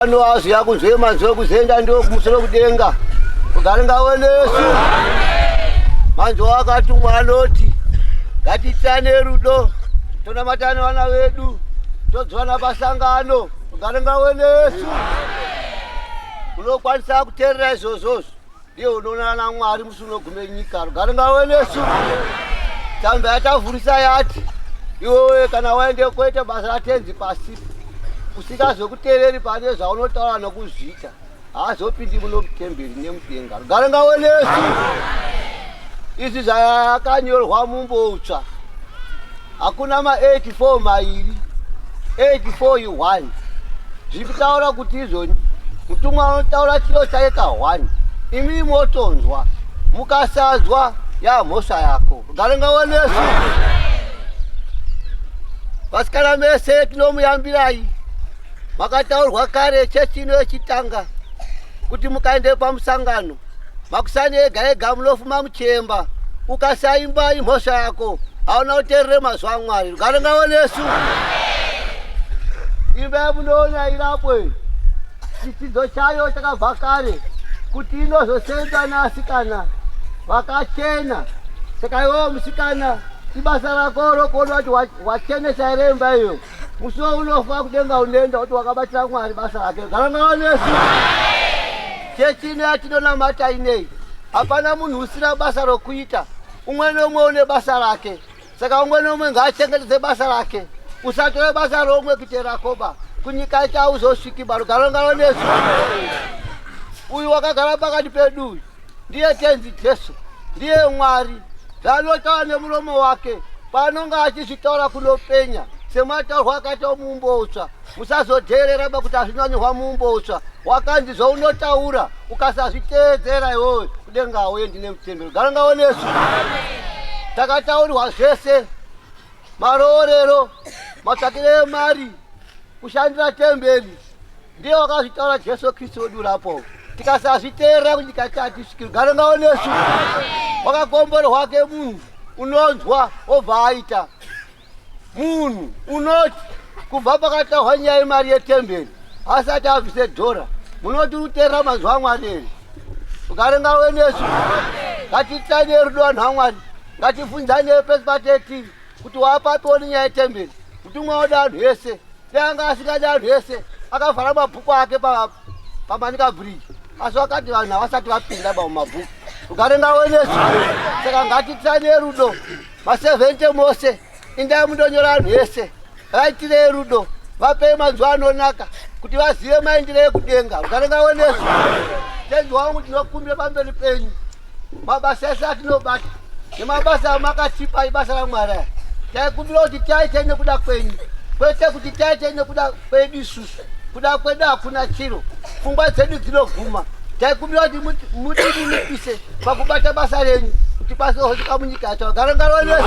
Anoaziya kunzwe manzwi ekuzoenda ndiwo kumusoro kudenga. Ugare ngaonesu. Manzwi akatumwa anoti ngatiitane rudo tonamatana vana vedu todzwana pasangano ugare ngaonesu. Unokwanisa kuteerera izvozvozvo ndiye unoonana naMwari musi unogume nyika. Rugare ngawe nesu. Tsamba yatavhurisa yati iwewe kana waende kuita basa raTenzi pasi usingazokuteereri pane zvaunotaura nokuzviita haazopindi muno mutemberi nemudenga. Rugare ngawe nesu. Izvi zvakanyorwa mumbo utsva hakuna ma 84 mairi 84 i1 zviri kutaura kuti izvoni mutumwa anotaura chiro chake ka 1 imi motonzwa mukasanzwa yamhosva yako gare ngaonesu vasikana mese tinomuyambirai makataurwa kare chechi ino yechitanga kuti mukaende pamusangano makusani ega ega munofuma muchemba ukasaimba imhosva yako hauna kuteerere mazwi amwari rugare ngaonesu imba yamunoona irapo iyi chitsidzo chayo chakabva kare kuti inozosenza neasikana vakachena saka iwewo musikana ibasa rako rokuona kuti wachenesa here imba iyo musi waunofa kudenga unoenda kuti wakabatira mwari basa rake gara ngaonesu chechi ino yatinonamata inei hapana munhu usina basa rokuita umwe neumwe une basa rake saka umwe neumwe ngaachengetedze basa rake usatore basa romwe kuite rakoba kunyika yacho hauzosviki ba rugare ngaonesu uyu wakagara pakati pedu uyu ndiye tenzi jesu ndiye mwari zvaanotaura nemuromo wake paanonga achizvitaura kunopenya semataurwa akaita muumbo utsva musazodheerera ba kuti hazvinonyorwa muumbo utsva wakanzi zvaunotaura ukasazviteedzera iwewe kudenga hauendi nemutemberi gara ngaonesu takataurirwa zvese maroorero matsvakiro emari kushandira temberi ndiye wakazvitaura jesu kristu wedu rapo tikasazviteerera kunyika chatisvikiri gare ngaonesu wakakomborerwa ke munhu unonzwa obva aita munhu unoti kubva pakataurwa nyaya yemari yetemberi asati abvise dhora munoti uteerera manzwi amwari here ugare ngaonesu ngatiitane rudo vanhu vamwari ngativhunzane pese patetiri kuti wapapiwo nenyaya yetemberi mutumwa wada vanhu vese dai anga asingadi vanhu vese akavhara mabhuku ake pamanika bridge asi wakati vanhu havasati vapinda ba mumabhuku ugare ngaonesu saka ngatiitane rudo masevhente mose indai mundonyora vanhu vese vaitirei rudo vapei manzwi anonaka kuti vazive maendero ekudenga rugare ngaonesu tenzi wangu tinokumbira pamberi penyu mabasa ese atinobata nemabasa amakatipa ibasa ramwari aya taikumbira kuti taite nekuda kwenyu kwete kuti taite nekuda kwedu isusu kuda kwedu hakuna chiro pfungwa dzedu dzinoguma taikumbira kuti mutininipise pakubata basa renyu kuti basa rosvika munyika yacho garangaro nesu